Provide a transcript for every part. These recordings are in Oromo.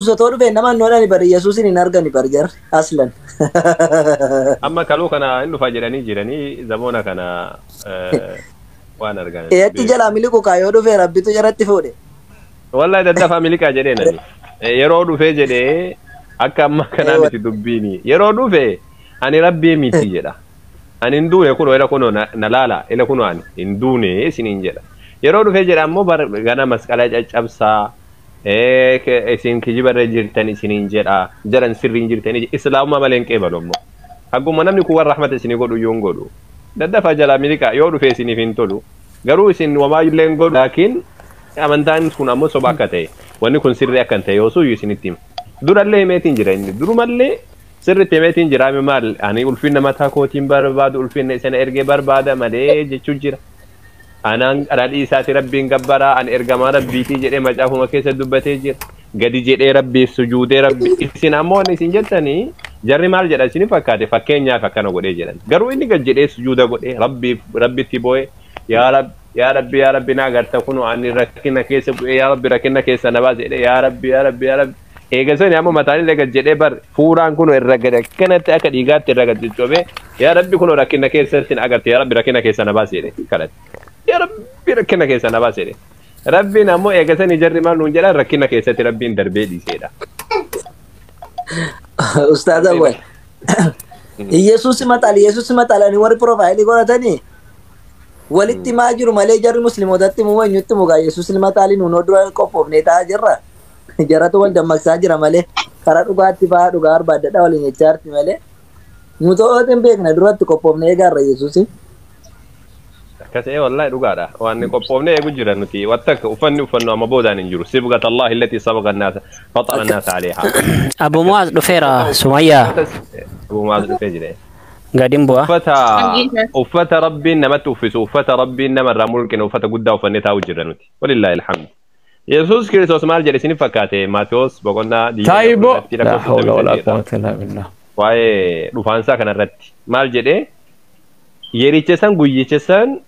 Yesuus otoo dhufee nama hin oolani bari Yesuusin hin argani bari jarri aslan. Amma kaluu kana hin dhufa jedhanii jiranii zamoona kana waan argan. Eetti jalaa miliqu kaa yoo dhufee Rabbitu jaratti fuudhe. Wallahi daddafaa miliqaa jedheen ani. Yeroo dhufee jedhee akka amma kanaa miti dubbiini. Yeroo dhufe ani Rabbii miti jedha. Ani hin duune kunoo ila kunoo na laala ila kunoo ani hin duune isiniin jedha. Yeroo dhufee jedha ammoo gana masqala caccabsaa isin kijibarra jirtan isiniin jedha jaran sirriin jirtanii islaamummaa malee hin qeebalu ammoo. Hagguma namni kun warra rahmata isinii godhu iyyuu hin godhu. Daddafaa jalaa miliqaa yoo dhufe isiniif hin tolu. Garuu isin wamaa illee hin godhu. Laakiin amantaan kun ammoo soba akka ta'e wanni kun sirrii akka hin ta'e yoo suyyuu isinitti hima. Durallee himeetiin jira inni durumallee sirriitti himeetiin jira maal ani ulfinna mataa kootiin barbaadu ulfinna isana ergee barbaada malee jechuu jira. Anaan dhadhii isaati Rabbiin gabbaraa ani ergamaa Rabbiitii jedhee macaafuma keessa dubbatee jira. Gadi jedhee Rabbiif sujuudee Rabbi isin ammoo wanni isin jettanii jarri maal jedha isin fakkaate fakkeenyaaf akkana godhee jedhan. Garuu inni gad jedhee sujuuda godhee Rabbiif Rabbitti boo'e yaa Rabbi yaa Rabbi yaa Rabbi na agarta kunoo ani rakkina keessa bu'ee yaa Rabbi rakkina keessa na baase jedhee yaa Rabbi yaa Rabbi yaa Rabbi. Eega sani ammoo mataan illee gad jedhee bar fuuraan kunoo irra gad akkanatti akka dhiigaatti irra gad coccobee yaa Rabbi kunoo rakkina keessatti na agarte yaa Rabbi rakkina keessa na baase jedhee kadhate. Yaa Rabbi rakkina keessa na baase jedhee. Rabbiin ammoo eega sani jarri maal nuun jedhan rakkina keessatti Rabbiin darbee dhiiseedha. Ustaaz Awwal. Yesuus ይመጣል Yesuus ይመጣል ani warri profile godhatanii walitti himaa jiru malee jarri musliimootatti himuu eenyutti himu gaa Yesuus ይመጣል nuun dura qophoofnee taa'aa jirra. Jaratu wal dammaqsaa jira malee karaa dhugaatti fa'aa dhugaa barbaadadha waliin jechaa jirti malee. Nuti hin beekna duratti qophoofnee eegaarra Yesuusin. Akkasii wallahi dhugaadha. Waan qophoofnee eegu jira nuti. Wattakka uffanni uffannu amma boodaan hin jiru. Sibgata Allahi allati sabaqa annaasa faxara annaasa aleehaa. Abu Muaz dhufeera Sumayyaa. Abu Muaz dhufee jire. Gadiin bu'a. Uffata Rabbiin namatti uffisu uffata Rabbiin namarraa mulqine uffata guddaa uffannee taa'u jirra nuti. Walillaahi alhamdu. Yesuus Kiristoos maal jedhe isin fakkaate Maatewos boqonnaa Taayibo. La hawla wala quwwata illa billah. Waa'ee dhufaansaa kanarratti maal jedhe yericha san guyyicha san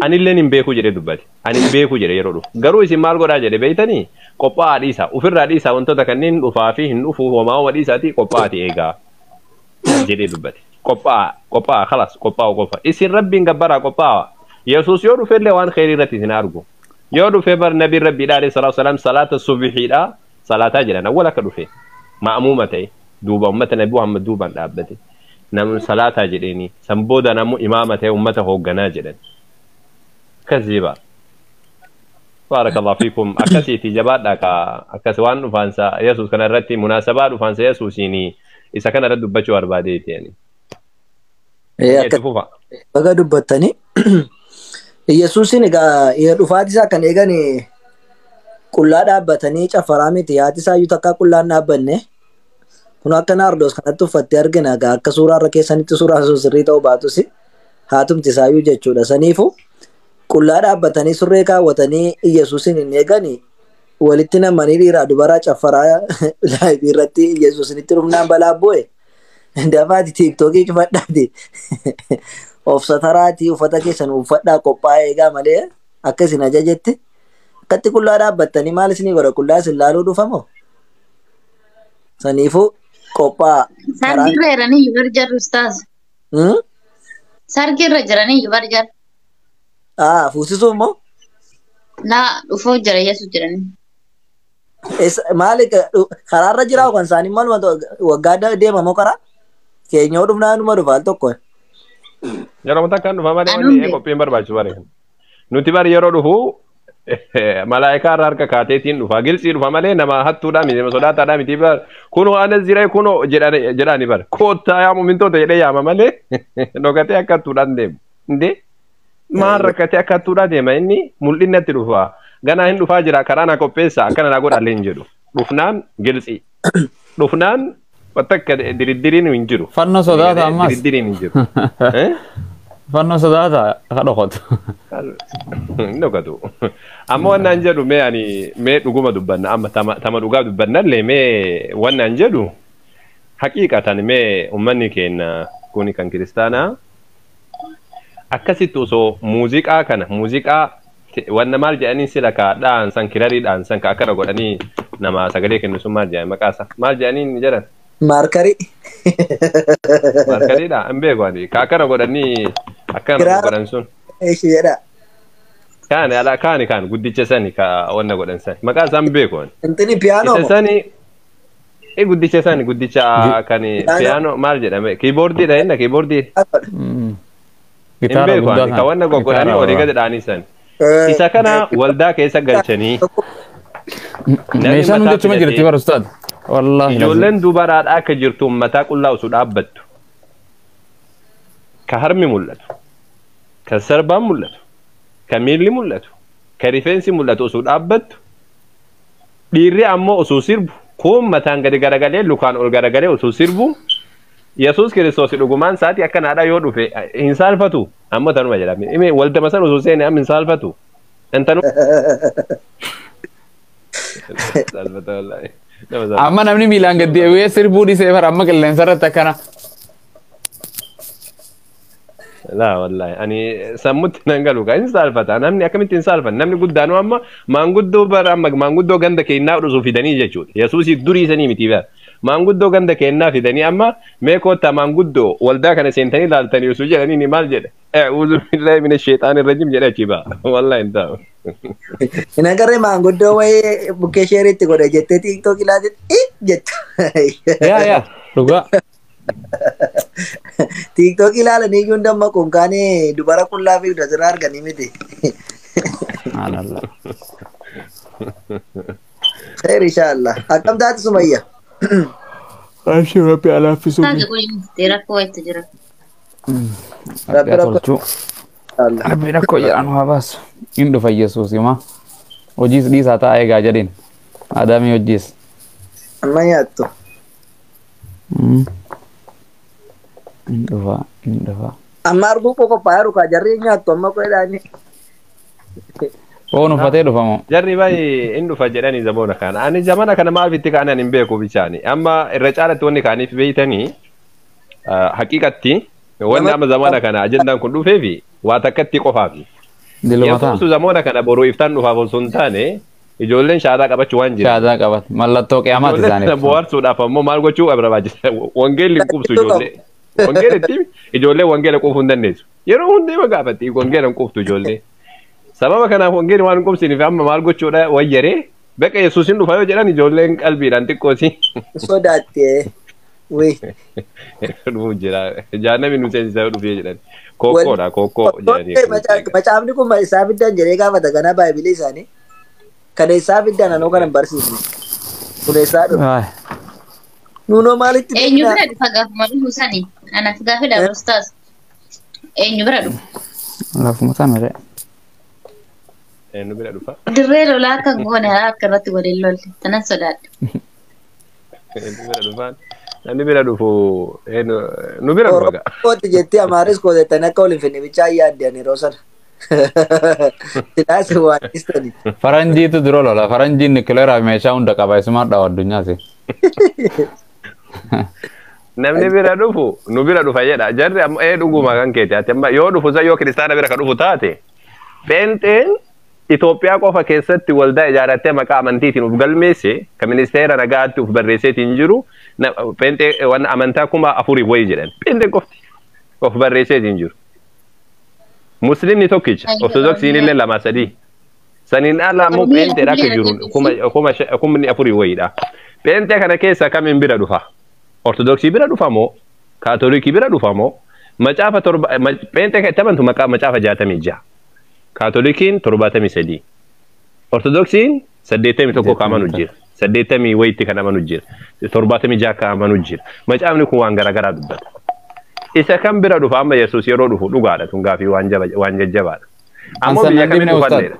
anilleen hin beeku jedhee dubbate. Ani hin beeku jedhe yeroo dhufu. Garuu isin maal godhaa jedhe beeytanii qophaa'aa dhiisa. Ofirraa dhiisa wantoota kanneen dhufaa fi hin dhufu homaa homa dhiisaatii qophaa'aati eegaa jedhee dubbate. Qophaa'aa qophaa'aa khalas qophaa'u qofa. Isin Rabbiin gabbaraa qophaa'aa. Yesuus yoo dhufellee waan kheyrii irratti isin argu. Yoo dhufe bar nabiin Rabbiidha alayhi salaatu wasalaam salaata subihiidha salaataa jedhan awwal akka dhufe ma'muuma ta'e duuba ummata Nabi Muhammad duubaan dhaabbate. Namni salaataa jedheeni san booda namu imaama ta'e ummata hoogganaa jedhan. Kaziba. Barakallahu fiikum. Akkasiiti jabaadha ka akkas waan dhufaansa Yesuus kana irratti munaasabaa dhufaansa Yesuusiin isa kana irratti dubbachuu barbaadeeti yani. Akka baga dubbattanii Yesuusin egaa dhufaatii isaa kan eegan qullaa dhaabbatanii cafaraa miti haati isaa iyyuu takkaa qullaan dhaabbanne kun akka naardoos kanatti uffattee argina egaa akka suuraa irra keessanitti suuraa sun sirrii ta'uu baatus haatumti isaayyuu jechuudha. Saniifu qullaa dhaabbatanii surree kaawwatanii Yesuusin hin eegani walitti namanii dhiiraa dubaraa cafaraa live irratti Yesuusinitti dhufnaan balaa bu'e. Dafaati tiiktookii cufadhaati. Of sataraatii uffata keessan uffadhaa qophaa'ee eegaa malee akka isin ajajetti akkatti qullaa dhaabbattanii maal isinii godha qullaa isin laaluu dhufamoo? Saniifuu qophaa. Sargirra jiranii iyyuu bar jarri ustaaz. Sargirra jiranii iyyuu bar jarri. Fuusisuuf moo? Laa dhufuu jira Yesuus jiranii. Maali karaarra jiraa kan isaanii maaluma waggaa deemamoo karaa? Keenyoo dhufnaa numa dhufa al tokko. Yeroo takkaan dhufa malee wanni qophiin barbaachisu bare. Nuti bari yeroo dhufu malaayikaa irra harka kaateetiin dhufa. Gilsii dhufa malee nama hattuudhaa miti nama sodaataadhaa miti bar. Kunoo ana ziree kunoo jedhani bar. Koottaa yaa mumintoota jedhee yaama malee dhokatee akka hattuudhaan deemu. Indee maal rakkatee akka hattuudhaa deema inni mul'innatti dhufa. Ganaa hin dhufaa jira karaa na qopheessa akkana na godha illee hin jedhu. Dhufnaan gilsii. Dhufnaan bakka diriddiriin hin jiru. Fannoo sodaata ammas. Diriddiriin hin jiru. Fannoo sodaata akka dhokatu. Hin dhokatu. Amma wannan jedhu mee ani mee dhuguma dubbanna amma tama dhugaa dubbannallee mee wannan jedhu haqiiqatan mee uummanni keenya kuni kan kiristaanaa akkasitti osoo muuziqaa kana muuziqaa wanna maal jedhanii sila ka dhaansan kirarii dhaansan ka akkana godhanii Nama sagalee kennu sun maal jedhani maqaa isaa? Maal jedhanii inni jedhan? Maarkarii. Maarkariidha hin beeku ani. Ka akkana godhanii akkana godhan sun. Eeshi jedha. Kaani ala kaani kaan guddicha sani ka wanna godhan sani. Maqaa isaa hin beeku ani. Intini piyaanoo. Isa sani guddicha sani guddicha kan piyaanoo maal jedhame? Kiiboordiidha inni kiiboordii. Hin beeku ani ka wanna goggodhanii olii gadi dhaanii sani. Isa kana waldaa keessa galchanii. Meeshaan hundi achuma jirti bara ustaad. Wallaahi. Ijoolleen dubaraadha akka jirtu mataa qullaa osoo dhaabbattu. Ka harmi mul'atu. Ka sarbaan mul'atu. Ka miilli mul'atu. Ka rifeensi mul'atu osoo dhaabbattu. Dhiirri ammoo osoo sirbu. Kun mataan gadi garagalee lukaan ol garagalee osoo sirbu. Yesuus Kiristoos dhugumaan sa'aatii akkanaadha yoo dhufe hin saalfatu. Amma tanuma jedhame. Ime waldama san osoo seene amma hin saalfatu. Intanuu. Amma namni miilaan gad deebi'ee sirbuu dhiisee bara amma qilleensa irratti akkana. Laa wallaahi ani sammutti nan galu kaa hin saalfata namni akkamitti hin saalfan namni guddaanuu amma maanguddoo bara amma maanguddoo ganda keenyaa dhusuu fidanii jechuudha. Yesuusii durii sanii miti bara. Maanguddoo ganda keenyaa fidanii amma mee koottaa maanguddoo waldaa kana seentanii ilaaltanii osoo jedhanii ni maal jedhe. A'uudhu billaahi mina sheexaani rajim jedhe achi ba'a. Wallaahi hin ta'u. Hin agarree maanguddoo wayii bukkee sheeritti godhe jettee tiiktook ilaalte jettu. Yaa yaa dhugaa. Tiiktook ilaalanii iyyuu dammaquun kaanii dubara qullaa fi asirraa arganii miti. Subhaanallah. Khair inshaallah. Akkam taati Sumayya? Abshir Rabbi alaaffisuu. Taate kun rakkoo wayitu jira. Rabbi rakkoo. Rabbi rakkoo jedhan haa baasu. Hin dhufa Yesuus himaa. Hojiis dhiisaa ta'a eegaa jedhin. Adaamii hojiis. Amma nyaattu. Hin dhufa hin dhufa. Amma arguu koo qophaa'aa jiru kaa jarri nyaattu amma qo'eedhaani. Foon uffatee dhufamoo? Jarri baay'ee hin dhufa jedhanii zamoona kana. Ani zamana kana maaf itti ka'an hin beeku bishaani. Amma irra caalatti wanni ka'aniif beeytanii haqiiqatti wanni amma zamana kana ajendaan kun dhufeefi waa takkatti qofaafi. Yesuusu zamoona kana boruu iftaan dhufaaf osoo hin taane ijoolleen shaadaa qabachuu waan jiru. Shaadaa qabatu. Mallattoo qiyamaati isaaniif. Ijoolleen bohaarsuudhaaf ammoo maal gochuu barbaachisa? Wangeelli hin qubsu ijoollee. Wangeelitti ijoollee wangeela quufuu hin dandeessu. Yeroo hundee gaafatti wangeela hin quuftu ijoollee. Sababa kanaaf wangeelli waan hin qubsiniif amma maal gochuudha wayyaree bakka Yesuus hin dhufa yoo jedhan ijoolleen qalbiidhaan xiqqoosi. Sodaattee. Wii. Dhufuu jira. Jaannami nu seensisaa dhufee jedhan. Kokkoodha kokkoo jedhanii. Macaafni kun isaa fiddan jedhee gaafata ganaa baay'ibilee isaanii. Kana isaa fiddan anoo kana hin barsiisne. Kun isaa dhufe. Nuunoo maalitti Eenyu bira dhufa gaafuma dhufu sani? Anaaf gaafidha ustaas. Eenyu bira dhufa? Lafuma sana ree. Eenyu bira dhufa? Dirree lolaa akka goone akka irratti waliin lolle. Tanan sodaadha. Eenyu bira dhufaan? Namni bira dhufu nu bira dhufa ga'a. Kooti jettee Amaaris kootettanii akka waliin finne bichaa yaadde ani yeroo sana. Silaas waan dhiistani. Faranjiitu dura lola. Faranjiin nikileeraa meeshaa hunda qaba. Isumaan dhawa addunyaati. Namni bira dhufu nu bira dhufa jedha. Jarri amma ee dhuguma kan keeti. Ati amma yoo dhufu san yoo kiristaana bira ka dhufu taate pheenxeen Itoophiyaa qofa keessatti waldaa ijaarrattee maqaa amantiitiin of galmeesse kan ministeera nagaatti of barreesseetiin jiru pheenxee waan amantaa 4000 wayii jedhan. Pheenxeen qofti of barreesseetiin jiru. Muslimni tokkicha Ortodoksiin illee 2 3. Saniin ala ammoo pheenxeedha akka jiru 4,000 wayiidha. Pheenxee kana keessa kamiin bira dhufa? Ortodoksii bira dhufa moo? Kaatolikii bira dhufa moo? Macaafa torba pheenxee kan itti amantu maqaa macaafa 66. Kaatolikiin 73. Ortodoksiin 81 kan amanu jira. 80 wayiitti kan amanu jira. 76 kan amanu jira. Macaafni kun waan garaagaraa dubbata. Isa kan bira dhufa amma Yesuus yeroo dhufu dhugaadha tun gaafii waan jajjabaadha. Ammoo biyya kamiin dhufanneedha?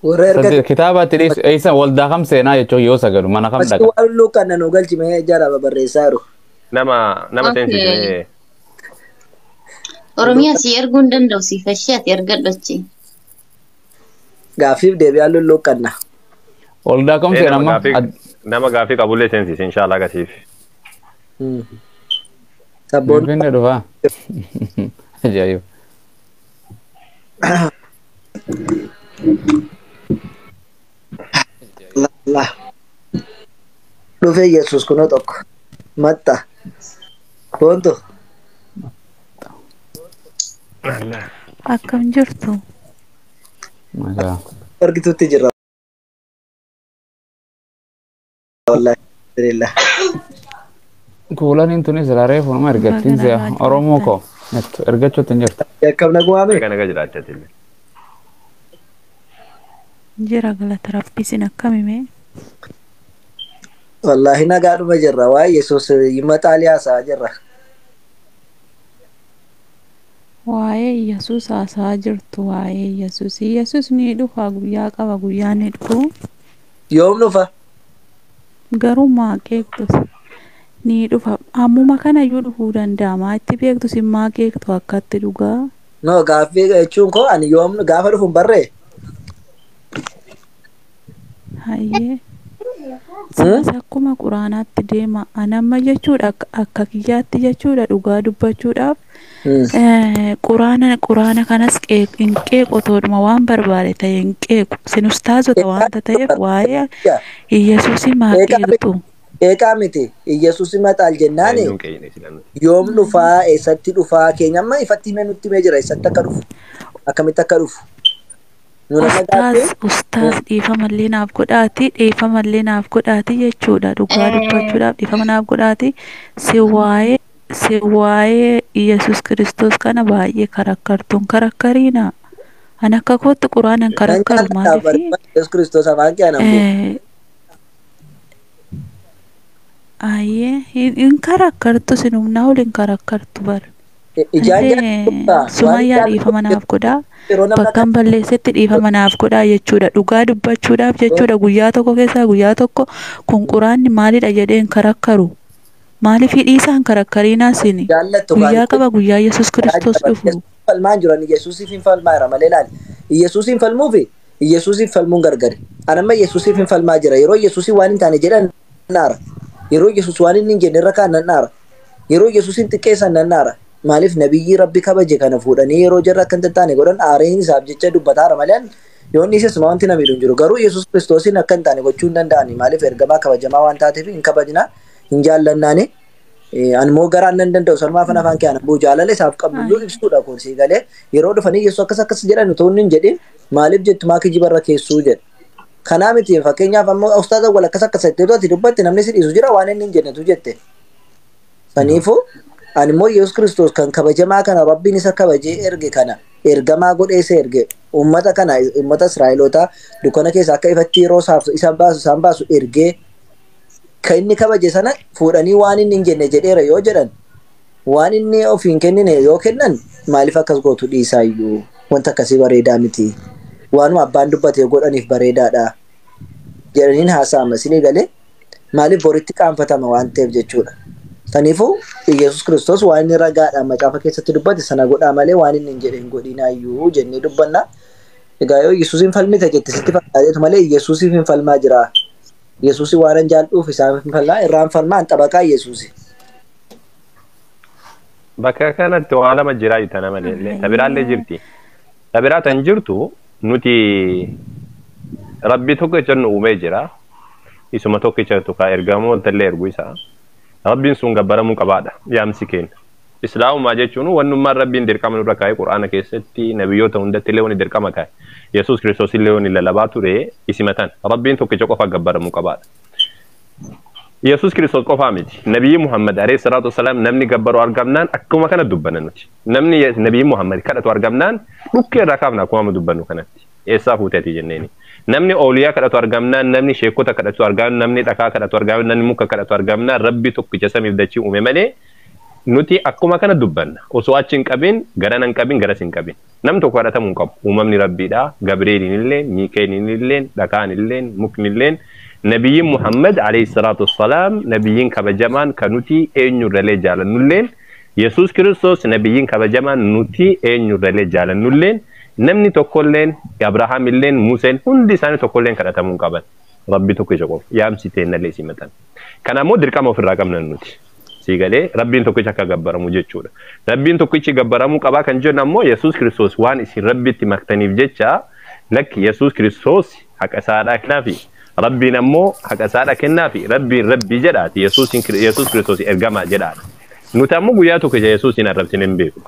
Warra erga Kitaaba itti dhiyeessu eessa waldaa kam seenaa jechuun yoo sagalu mana kam dhaqa. Waan luuqqanna nu galchimee jara babarreessaa jiru. Nama seensisee. Oromiyaa si erguu hin danda'u si fashee ati ergadhu achi. Gaaffiif deebi'aa lulluuqqanna. Waldaa kam seenaa amma? Nama gaaffii qabullee seensise inshaallah gasiif. Sabboon. Finfinnee dhufaa. Ajaa'iba. Allah. Dhufee Yesuus kunoo tokko. Maxxa. Boontu. Akkam jirtu? Magaa. Argitutti jirra. Wallahi. Alhamdulillah. Kuulaniin tunis raaree fuunuma ergattiin Baga si'a nagaa Oromoo jiraattan. koo jettu ergachuutti hin jirtu. Akkam nagumaame? Naga naga jiraachaa jirti. Jira galata rabbi isin akkamime? Wallahi nagaadhuma jirra. Waa'ee Yesuus himma xaalii haasa'aa jirra. Waa'ee Yesuus haasa'aa jirtu waa'ee Yesuus. Yesuus ni dhufa guyyaa qaba guyyaa ni dhufu. Yoom dhufa? Garuu maa qeeqxus ni dhufa. Ammuma kanayyuu dhufuu danda'a. Maa itti beektu sin maa qeeqxu akkatti dhugaa. No gaaffii jechuun koo ani yoom gaafa dhufu hin barree? Hayyee. Silas akkuma quraanaatti deema. Anamma jechuudha akka kiyyaatti jechuudha dhugaa dubbachuudhaaf. Quraana kanas hin qeequ otoodhuma waan barbaade ta'e hin qeequ. Sin ustaazota waanta ta'eef waa'ee Iyyasuusii maa qeeqxu? Qeeqaa miti. Yesuus maxaal jennaani Eenyuun qeeyne silan. yoom dhufaa eessatti dhufaa keenya amma ifatti himee nutti himee jira eessatti akka dhufu akkamitti akka dhufu. Nu nama Ustaaz gaaffii ustaaz dhiifamallee naaf godhaati dhiifamallee naaf godhaati jechuudha dhugaa dubbachuudhaaf dhiifama naaf godhaati si waa'ee Iyyasuus Kiristoos kana baay'ee karakkartuun karakkariina. An akka kootti quraana hin nan karakkaru jaalladha maaliifi Yesuus Kiristoos afaan kee anan bu'u. Ayyee hin karakkartu sin humnaa ol hin karakkartu bara. Ijaan Illee jaalladha waan Sumayyaa jaalladhu dhiifama naaf godhaa. yeroo namni akka Bakkan balleessetti dhiifama naaf godhaa jechuudha. Dhugaa dubbachuudhaaf jechuudha. Guyyaa tokko keessaa guyyaa tokko kun quraanni maalidha jedhee hin karakkaru. Maaliif hidhiisaan karakkariinaa sini? jaallattu Guyyaa qaba guyyaa Yesuus Kiristoos dhufu. Yesuus falmaan jiran Yesuusiif hin falmaa jira malee laali. Yesuusiin falmuufi Yesuusiif falmuun gargari. Ani amma Yesuusiif hin falmaa jira. Yeroo Yesuusii waan hin taane jedhan nan aara. Yeroo Yesuus waan inni hin jenne irra kaan nan aara. Yeroo Yesuusiin xiqqeessan nan aara. Maaliif nabiyyi rabbi kabaje kana fuudhanii yeroo jarra akka hin taane godhan aareen isaaf jecha dubbataara malee yoo inni isas wanti na miidhu hin jiru. Garuu Yesuus Kiristoosiin akka hin taane gochuu hin danda'ani. Maaliif ergamaa kabajamaa waan taateef hin kabajnaa hin jaallannaani. Ani immoo garaan nan danda'u sanumaaf afaan kee anan bu'u jaalala isaaf qabdu ibsuudha kun sii galee yeroo dhufanii Yesuus akkas akkas jedhan otoo inni hin jedhin maaliif jettu maa kijibarra keessuu jedha. Kanaa miti fakkeenyaaf ammoo ustaaza wal akkas akkas jettee ati dubbatte namni si dhiisu jira waan inni hin jennetu jette. Saniifuu ani immoo Yesuus Kiristoos kan kabajamaa kana rabbiin isa kabajee erge kana ergamaa godhee isa erge uummata kana uummata Israa'elootaa dukkana keessa akka ifatti yeroo isaaf isaan baasu ergee kan inni kabaje sana fuudhanii waan inni hin jenne jedheera yoo jedhan waan inni ofiin hin kennine yoo kennan maaliif akkas gootu dhiisaayyuu wanta akkasii bareedaa miti waanuma abbaan dubbate godhaniif bareedaadha jedhaniin haasa'ama isinii galee maaliif boritti qaanfatama waan ta'eef jechuudha. Saniifuu Yesuus Kiristoos waan inni ragaadhaan macaafa keessatti dubbate sana godhaa malee waan inni hin jedhe hin godhinaayyuu jennee dubbanna. Egaa yoo Yesuusiin falmite jette sitti fakkaateetu malee Yesuusiif hin falmaa jira. Yesuusi waan hin jaalladhuuf isaan hin falmaa irraan falmaa hin xabaqaa Yesuusi. Bakka kanatti waa lama jira tana malee ta biraallee jirti. Ta biraa tan jirtu nuti rabbi tokkicha nu uumee jira. Isuma tokkichatu ka ergamoota illee ergu isaa. Rabbiin sun gabbaramuu qabaadha yaamsi keenya. Islaamumaa jechuun wannummaan rabbiin dirqama nurra kaa'e quraana keessatti nabiyyoota hundatti illee wani dirqama kaa'e. Yesuus Kiristoos illee wani lalabaa ture isimatan rabbiin tokkicha qofa gabbaramuu qabaadha. Yesuus Kiristoos qofaa miti. Nabiyyi Muhammad alayhi salaatu wasalaam namni gabbaru argamnaan akkuma kana dubbanna nuti. Namni Nabiyyi Muhammad kadhatu argamnaan dhukkee irraa kaafna akkuma dubbannu kanatti. Eessaa fuuteeti jenneeni. Namni ooliyaa kadhatu argamnaan, namni sheekota kadhatu argamnaan, namni dhakaa kadhatu argamnaan, namni muka kadhatu argamnaan rabbi tokkicha samiif dachii uume malee nuti akkuma kana dubbanna. Osoo achi hin qabin, garana hin qabin, garas hin qabin. Nam tokko kadhatamuu hin qabu. Uumamni rabbiidha. Gabreeliin illee, Miikeeliin illee, dhakaan illee, mukni illee. Nabiyyiin Muhammad alayhi salaatu wassalaam nabiyyiin kabajamaan kan nuti eenyurralee jaalannulleen Yesuus Kiristoos nabiyyiin kabajamaan nuti eenyurralee jaalannulleen namni tokkolleen Abrahaam illeen Museen hundi isaanii tokkolleen kadhatamuu hin qaban. Rabbi tokko isa qofa yaamsi teennallee simatan. Kanaammoo dirqama ofirraa qabna nuti. Sii galee rabbiin tokkicha akka gabbaramu jechuudha. Rabbiin tokkichi gabbaramuu qabaa kan jennu ammoo Yesuus Kiristoos waan isin rabbitti maktaniif jecha lakki Yesuus Kiristoos haqa isaadhaa kanaafi Rabbiin ammoo haqa isaadha kennaafi Rabbiin Rabbii jedhaati Yesuus Kiristoos ergamaa jedhaadha. Nuti ammoo guyyaa tokko ija Yesuusin arrabsine hin beeknu.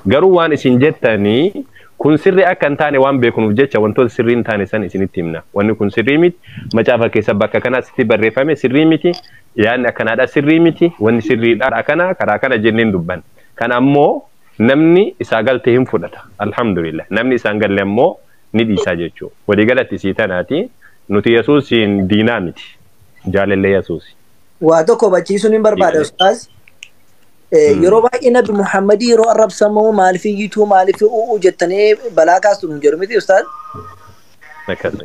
Garuu waan isin jettanii kun sirrii akka hin taane waan beeknuuf jecha wantoota sirrii hin taane san isinitti himna. Wanni kun sirrii miti. Macaafa keessa bakka kanaatti barreeffame sirrii miti. Yaadni akkanaadha sirrii miti. Wanni sirriidha akkana karaa kana jenneen dubban. Kana ammoo namni isaa galte hin fudhata. Alhamdulillah. Namni isaan galle ammoo ni dhiisaa jechuudha. Waliigalatti isii tanaati. Nuti Yesuusiin diinaa miti. Jaalallee Yesuusi. Waa tokko hubachiisuun hin barbaada ustaaz. Yeroo baay'ee Nabi Muhammadii yeroo arrabsamu maaliif iyyituu maaliif u'uu jettanii balaa kaastu nu jedhu miti ustaaz. Akkasuma.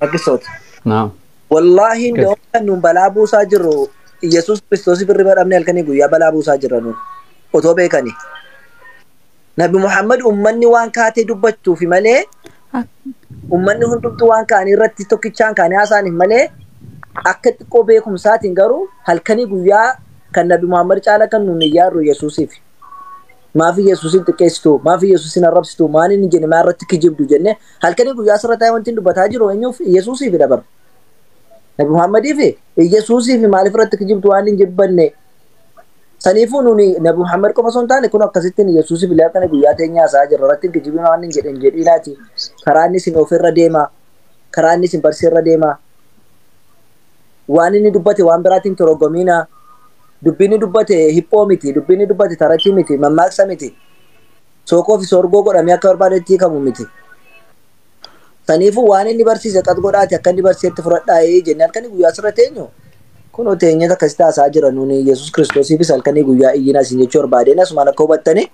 Akkisoota. Naam. Wallaahi nda'oo kan nuun balaa buusaa jirru Yesuus Kiristoos birri dhabne halkanii guyyaa balaa buusaa jirra nuun otoo beekani. Nabi Muhammad ummanni waan kaatee dubbachuufi malee ummanni hundumtuu waan kaanii irratti tokkichaan kaanii haasa'aniif malee akka xiqqoo beekumsaatiin garuu halkanii guyyaa kan Nabi Muhammad caala kan nuun iyyaaru Yesuusiif. Maafi Yesuusin xiqqeessitu, maafi Yesuusin arrabsitu, maaliin hin jenne maa irratti kijibdu jenne halkanii guyyaa asirra taa'ee wanti dubbataa jiru eenyuuf Yesuusiif dabar. Nabi Muhammadiif Yesuusiif maaliif irratti kijibdu waan hin jibbanne. Saniifuu nuni Nabi Muhammad qofa osoo hin taane kun akkasittiin Yesuusiif illee halkanii guyyaa teenya haasa'aa jirra irratti hin kijibin waan hin jedhin jedhiinaati. Karaa inni isin ofirra deema. Karaa inni isin barsiirra deema. Waan inni dubbate waan biraatiin toroggomiina. Dubbiin dubbate hiphoo miti, dubbiin dubbate taratii miti, mammaaksa miti. Sookoo fi sorgoo godhamee akka barbaadetti hiikamu miti. Saniifuu waan inni barsiise qas godhaati akka inni barsiisetti fudhadhaa jennee halkanii guyyaa asirra teenyu. Kunoo teenyee akkasitti haasa'aa jira nuuni Yesuus Kiristoosiifis halkanii guyyaa iyyina isin jechuu barbaadeen asumaan akka hubattani